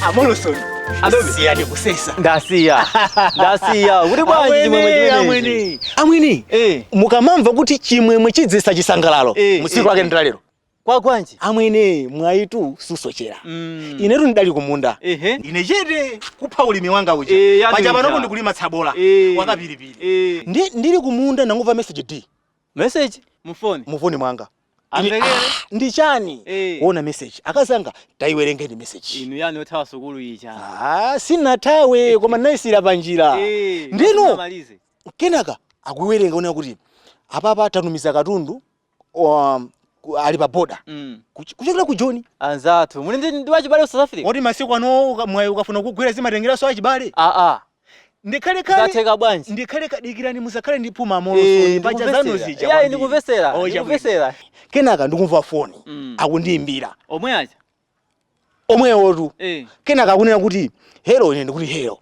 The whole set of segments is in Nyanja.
Amolosoni. Adobe. Siyani kusesa. Ndasiya. Ndasiya. Kuti bwanji chimwemwe chimenechi? Amwene. Amwene. Eh. Mukamamva kuti chimwemwe chidzesa chisangalalo. Eh, Musiku eh, ake eh. ndalero. Kwa kwanji? Amwene mwayitu susochera. Inetu ndidali kumunda. Ehe. Ine chete kupha ulimi wanga uja. Eh, yani Paja uja. panopo ndikulima tsabola. Wakapilipili. Ndili kumunda ndangumva message D Message mufoni. mufoni mwanga. Amvekere. Ndi chani? Eh. Kuona message. Akazanga tayiwerengeni message. Inu yani othawa sukulu ija. Ah, sinathawe koma ndinayisira panjira. Ndino Malize. Kenaka akuiwerenga onena kuti apapa tatumiza katundu ali pa boda kuchokera ku Joni. Anzathu, muli ndi wachibale ku South Africa? Oti masiku ano mwayi ukafuna kugwira zimatengeranso achibale. Ah ah. Ndikhale kale Zatheka bwanji? Ndikhale kadikirani musakhale ndi phuma amolosoni paja zanu Ndikumvesera. zija. Iya, Kwambiri. ndikumvesera. Oh, chabwino. Ndikumvesera. Kenaka ndikumva foni akundiyimbira. Omwe aja. Omwewotu. Kenaka akunena kuti hello, ine ndikuti hello.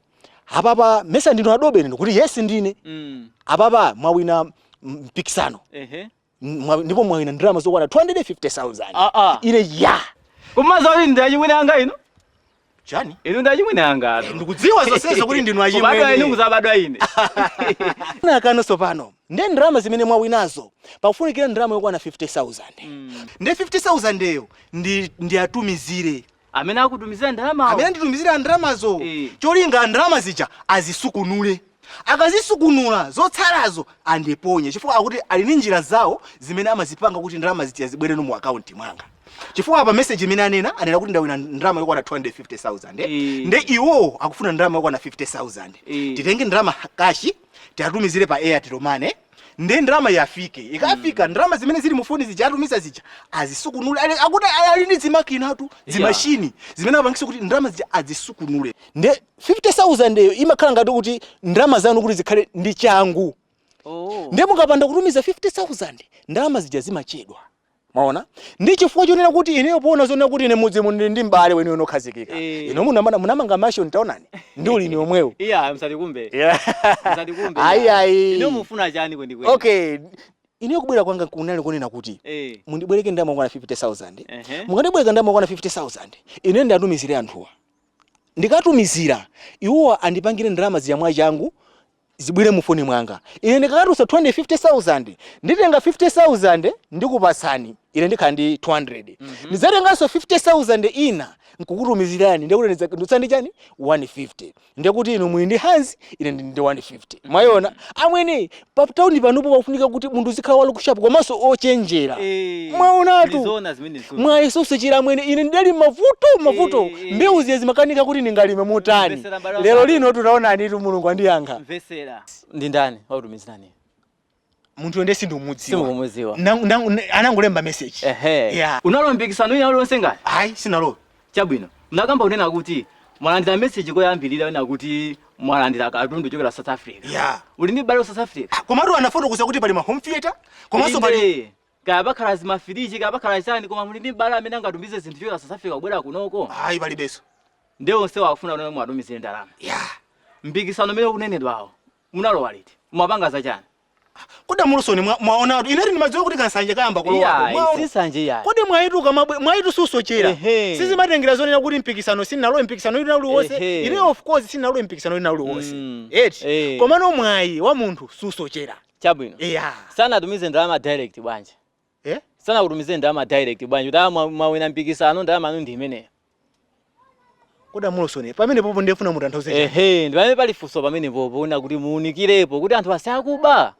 Apapa mesa ndinu Adobe? Ine ndikuti yes ndine. Apapa mwawina mpikisano. Ndipo mwawina ndalama zokwana 250,000. Ah ah. Ine ya. Kumaza kuti ndi achimwene anga ino? Chani? Inu ndi achimwene anga. Ndikudziwa zonsezo kuti ndinu Kubadwa inu achimwene. kuzabadwa ine. Nakano pano nde ndalama zimene mwawinazo pakufunikira ndalama yokwana 50,000. Nde 50,000 eyo ndi ndiatumizire Amene akutumizira ndalamawo. Amene anditumizira ndalamazo. Eh. Cholinga ndalama zija azisukunule, akazisukunula zotsalazo andiponye, chifukwa akuti ali ndi njira zawo zimene amazipanga kuti ndalama zija zibwere mu akaunti mwanga, chifukwa apa message imene anena kuti ndawina ndalama yokwana 250,000, eh. Eh. Nde iwo akufuna ndalama yokwana 50,000. Eh. Titenge ndalama cash tiatumizire pa Airtel Money, nde ndalama yafike, ikafika ndalama zimene zili mufoni zija atumiza zija azisukunule. Akuti ali ndi zimakinatu, zimashini zimene apangisa kuti ndalama zija azisukunule. Nde 50,000 eyo imakhala ngati kuti ndalama zanu kuti zikhale ndi changu. Oh. Nde mukapanda kutumiza 50,000 ndalama zija zimachedwa, maona? Ndi chifukwa chonena kuti ineyo poona zonena kuti ine mudzi muno ndi m'bale weniweni okhazikika. Eh. Ine munamanga mansion, taonani, ndi ulimi omwewo. Iya, msatikumbe. Msatikumbe. Ayi, ayi. Inu mufuna chani kwenikweni? Okay, ineyo kubwera kwanga kunali kunena kuti mundibwereke ndalama yokwana 50,000. Ehe. Mukandibwereka ndalama yokwana 50,000, ine ndiatumizire anthuwa, ndikatumizira iwowa andipangire ndalama zija mwachangu zibwere mufoni mwanga. Ine ndikakatusa 250,000, nditenga 50,000 ndikupatsani, ine ndikhala ndi 200. Ndidzatenganso 50,000 ina nkukutumizirani, ndekuti nditsandi chani 150, ndekuti inu muli ndi hanzi, ine ndili ndi 150. Mwayiona amwene, pa tawuni panopo pakufunika kuti munthu uzikhala walo kushapu komanso ochenjera. Mwaonatu. Mwaonatu. Zimene Mwayisosochera amwene, ine ndidali mavuto mavuto. Eh, eh. Mbewu ziya zimakanika kuti ndingalime motani. Mvesera m'bale Lero wanga. lino tutaonani tu, Mulungu andiyankha. Mvesera. Ndi ndani wakutumizirani? Munthu ende sindumudziwa. Simukumudziwa. Anangolemba message. Ehe. Yeah. Unalowa mpikisano ina uliwonse ngati? Ayi, sinalowa. Chabwino. Mnakamba kunena kuti mwalandira message koyambirira wena kuti mwalandira katundu kuchokera South Africa. Yeah. Uli ndi m'bale wa South Africa? Ah, komatu anafotokoza kuti pali ma home theater komanso pali Inde. Kaya pakhala zimafiriji, kaya pakhala chani, koma muli ndi m'bale amene angatumize zinthu kuchokera South Africa kubwera kunoko? Ayi, palibenso. Ndiye onsewo akufuna kuti mwatumizire ndalama. Yeah. Mpikisano umene ukunenedwawo munalowa liti? Mwapanga zachani? Kodi Amulosoni, mwaonatu, ineti ndimadziwa kuti kansanje kayamba kulowa. Iya, sisanje iya. Kodi mwayitu kamabwe mwayitu susochera. Ehe. Sizimatengera zonena kuti mpikisano sinalowe mpikisano ina uliwonse. Ehe. Ine of course sinalowe mpikisano ina uliwonse. Eti. Eh. Komano mwayi wa munthu susochera. Chabwino. Yeah. Sanatumize ndalama direct bwanji? Eh? Sanakutumize ndalama direct bwanji kuti mwawina mpikisano, ndalama anu ndi imeneyo? Kodi Amulosoni, pamene popo ndifuna mutanthauze chani? Ehe, ndi pamene pali funso pamene popo una kuti muunikirepo kuti anthu asakuba.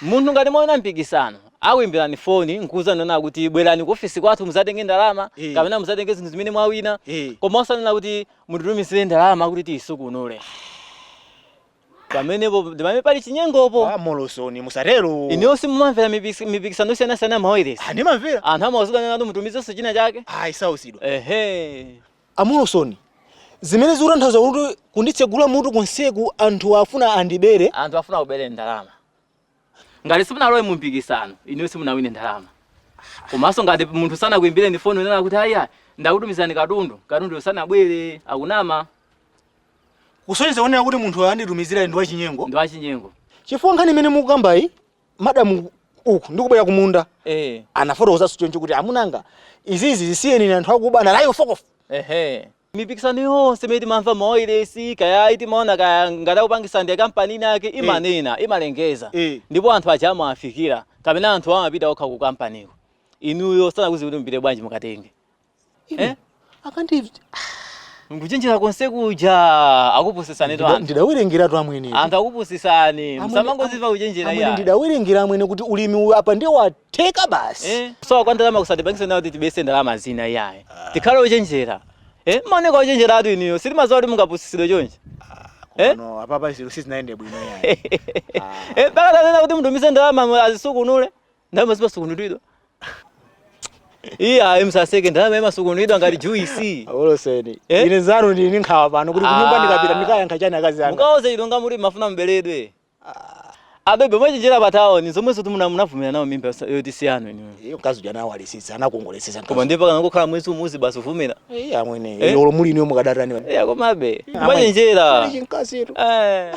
Munthu ngati mwawina mpikisano akuimbirani foni nkuwuzani nona kuti bwerani ku ofisi kwathu muzatenge ndalama Eh. kapena muzatenge zinthu zimene mwawina, Eh. koma osanena kuti mutitumizire ndalama kuti tiyisukunule. Pamenepo ndi pamene pali chinyengopo. Amulosoni, musatero. Ineyo simumamvera mipikisano isiyanasiyana mawayilesi? Ah, ndimamvera. Anthu amawuzidwa nena kuti mutumizenso china chake. Ayi, sausidwa. Ehe. Amulosoni, zimene zikutanthauza kuti kunditsegula mutu kunseku, anthu afuna andibere. Anthu afuna kubere ndalama. Ngati simunalowe mu mpikisano, ineyo simunawine ndalama. Komanso ngati munthu sanakuimbireni foni unena kuti aya ndakutumizani katundu, katundu sanabwere, akunama. Kusonyeza onera kuti munthu anditumizira ndi wachinyengo. Ndi wachinyengo. Chifukwa nkhani imene mukukambayi, madamu, uku ndikubwera kumunda, anafotokozanso choncho kuti amunanga izizi zisiyeni, anthu akuba nalayo fokofu. Ehe, mipikisano yonse imene timamva mawailesi, kaya timaona, kaya ngati akupangisa ndi kampani inake, imanena, imalengeza, ndipo anthu aja amawafikira kapena anthu amapita okha ku kampaniko. Inuyo sanakuzi kuti mupite bwanji mukatenge? Eh? Akandi Nkuchenjera konse kuja akupusisani tu anthu. Ndidawerengera amwene. Anthu akupusisani. Amwene- Msamangozimva kuchenjera. Amwene, iya. Ndidawerengera amwene kuti ulimi uyu apa ndiye watheka basi. Eh, so kwa ndalama kusatipangise nawo kuti tibese ndalama zina, iyayi. Tikhale ochenjera. Eh, maoneka ochenjera atu inuyo, sitimadziwa kuti mungapusisidwe chonchi. Eh? No, apapa zinthu sizinaende bwino yayi. Eh, mpaka tanena kuti mutumize ndalama azisukunule, ndalama zimasukunulidwa. Iya, msaseke, ndalama imasukunulidwa ngati juice. Oloseni. Eh? Ine zanu ndini nkhawa pano kuti kunyumba Ah. ndikapita ndikayankha chani akazi anga? Mukauze chilonga muri mafuna mbeledwe. Abebe mwachenjera pataoni zomwezo munavumira nawo mimba yoti siyanu inuyo. Iyo mkazi uja nawo alisisa, anakongolesesa. Koma ndiye pakana kukhala mwezi umuzi basi uvumira. Iya amwene. Eh? Olo muli niyo mukadatani? Iya, komabe mwachenjera. Chimkazitu. Eh.